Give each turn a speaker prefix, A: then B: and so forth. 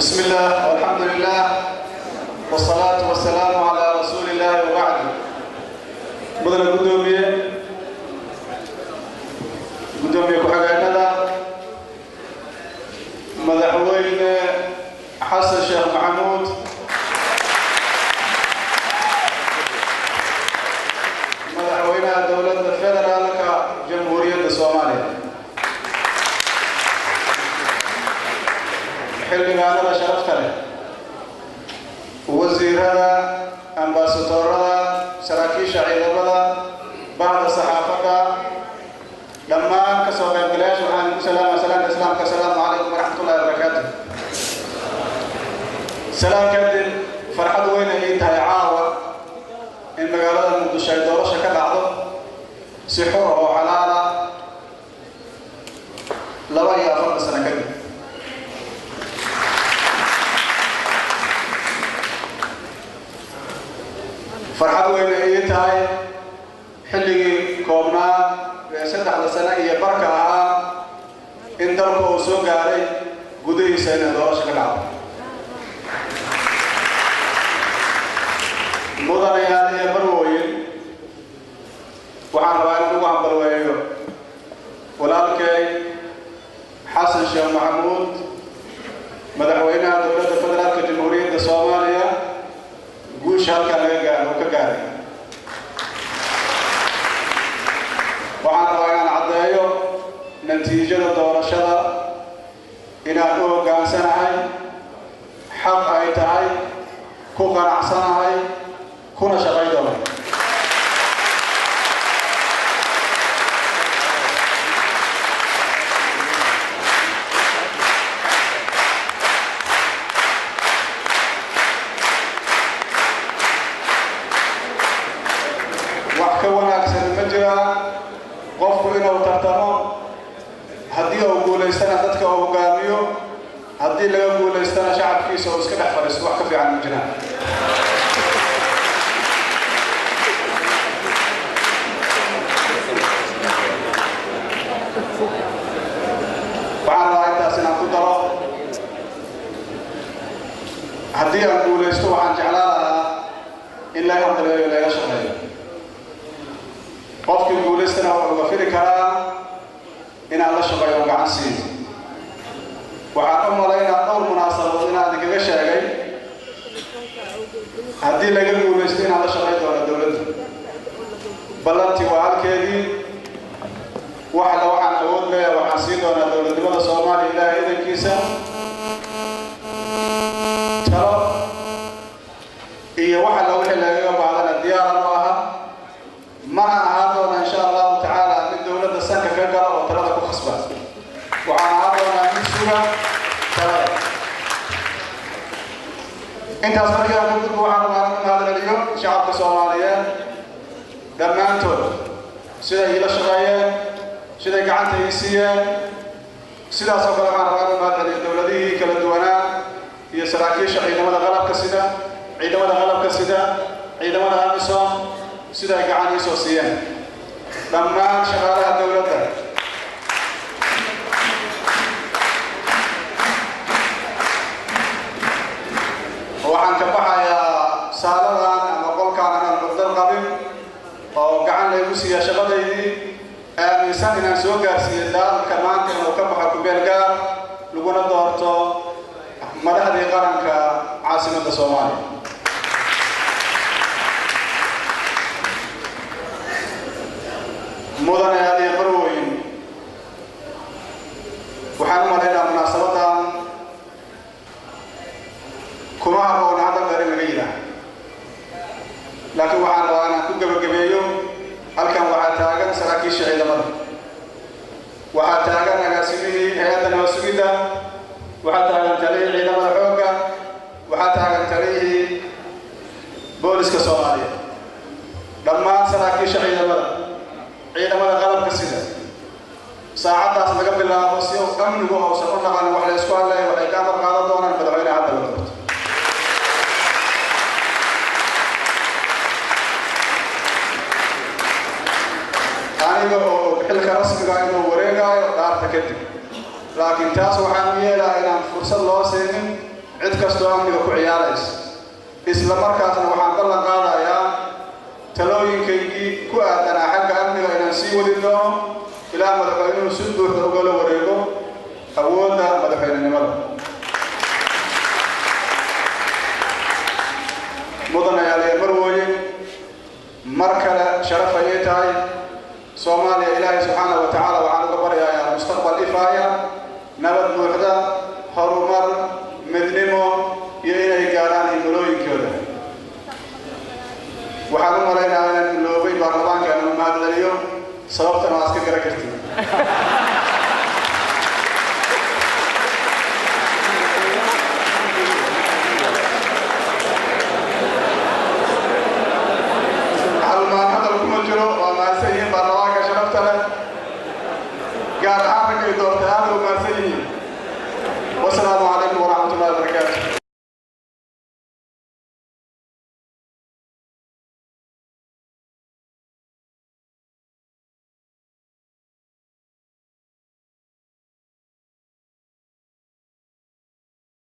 A: بسم الله والحمد لله والصلاة والسلام على رسول الله وبعد. Mudane guddoomiye, guddoomiye ku-xigeenada, Madaxweyne Xasan Sheekh Maxamuud, madaxweynaha Dowladda Federaalka Jamhuuriyadda Soomaaliya, xildhibaanada sharafta leh, wasiirada, ambasadoorada, saraakiisha ciidamada, bahda saxaafadda, dhammaan ka soo qaybgalayaasha, waxaan ku salaama salaamka Islaamka: asalaamu calaykum waraxmatullahi wabarakaatu. Salaam kadib, farxad weyn ay ii tahay caawa in magaalada Muqdisho ay doorasho ka dhacdo si xur oo xalaala 42 sano kadib. Farxad weyn ay ii tahay xilligii koobnaa ee 3da sano iyo barka ahaa in dalka uu soo gaaray gudihiisa inay doorasho ka dhacdo. Mudanayaal iyo marwooyin, waxaan rabaa in ugu hambalweeyo walaalkay Xasan Sheekh Maxamuud, madaxweynaha Dowladda Federaalka Jamhuuriyadda Soomaaliya, guusha halkaan laga gaaro uu ka gaaray. Waxaan rabaa inaan caddeeyo natiijada doorashada inaan u hoggaansanahay, xaq ay tahay, ku qanacsanahay, kuna shaqay doono. Wax ka wanaagsan ma jiraa qofku inuu tartamo, haddii uu guulaystana dadka uu hogaamiyo, haddii laga guulaystana shacabkiisa uu iska dhex fadhiisto? Wax ka fiican ma jiraan. Waxaan rabaa intaas inaan ku daro: haddii aan guulaysto, waxaan jeclaan lahaa in laga hamdaleeyo, laga shaqeeyo. Qofkii guulaystana wuxuu uga fili karaa inaan la shaqeeyo, gacan siiyo. Waxaan u malaynaa dhowr munaasabadood inaan idinkaga sheegay haddii laga guulaysto inaan la shaqayn doono dowladda. Ballantii waa halkeedii. Wax alla waxaan awood leeyahay waxaan siin doonaa dowladnimada Soomaaliya, Ilaahay idankiisa. Talo iyo wax alla wixii lagaga baahdana diyaaran u aha. Mana ahaan doona, insha Allahu tacaala, mid dowladda sanka ka gala oo talada ku khasba. Waxaan ahaan doonaa mid suga talada. Intaas markii aan ka gudbo, waxaan rabaa inaan u mahadceliyo shacabka Soomaaliyeed dhammaantood siday iila shaqeeyeen, siday gacanta ii siiyeen. Sidaas oo kale waxaan rabaa inaan u mahadceliyo dowladihii kala duwanaa iyo saraakiisha ciidamada qalabka sida, ciidamada qalabka sida, ciidamada AMISOM, sida ay gacan iisoo siiyeen, dhammaan shaqaalaha dowladda. Waxaan ka baxayaa saaladan ama qolkaan anaan cudar qabin oo gacan laygu siiya shaqadaydii, aaminsan inaan soo gaarsiiyo daalka maanta inuu ka baxo kubeel gaar, laguna doorto madaxdii qaranka caasimadda Soomaaliya. Mudane iyo marwooyin, waxaan u malaynaa munaasabadan kuma habboona hadda dheer in laga yidhaah, laakiin waxaan rabaa inaan ku gebagabeeyo. Halkan waxaa taagan saraakiisha ciidamada, waxaa taagan agaasimihii hay-adda nabad sugidda, waxaa taagan taliyihii ciidamada xoogga, waxaa taagan taliyihii booliska Soomaaliya. Dhammaan saraakiisha ciidamada, ciidamada qalabka sida, saacaddaas laga bilaabo, si uu amnigu uusan u dhaqanin wax la isku hadlaya, waxay ka amar qaadan doonaan madaxweyneha hadda la doorto. Aniga oo xilka rasmiga inuu wareegaayo dhaarta kadib, laakiin taas waxaan u yeelaa inaan fursad loo siinin Cid kastoo amniga ku ciyaaraysa. Isla markaasna waxaan ballan qaadayaa talooyinkaygii ku aadanaa xagga amniga inaan sii wadi doono ilaa madaxweynuhu si buuxda ugala wareego awoodda madaxweynenimada. Mudanayaaliya marwooye, mar kale sharaf ayay tahay Soomaaliya. Ilaahay subxaana wa tacaala waxaan uga baryayaa mustaqbal ifaaya, nabad buuxda, horumar, midnimo iyo inay gaarhaan himilooyinkooda. Waxaan u malaynayaa inaan iloobay baarlamaanka inaan mahadceliyo, sababtana waa iska garan kartiin. Halmaan hadal kuma jiro. Waa mahadsan yihiin baarlamaanka sharafta leh, gaar ahaan raggay doortay.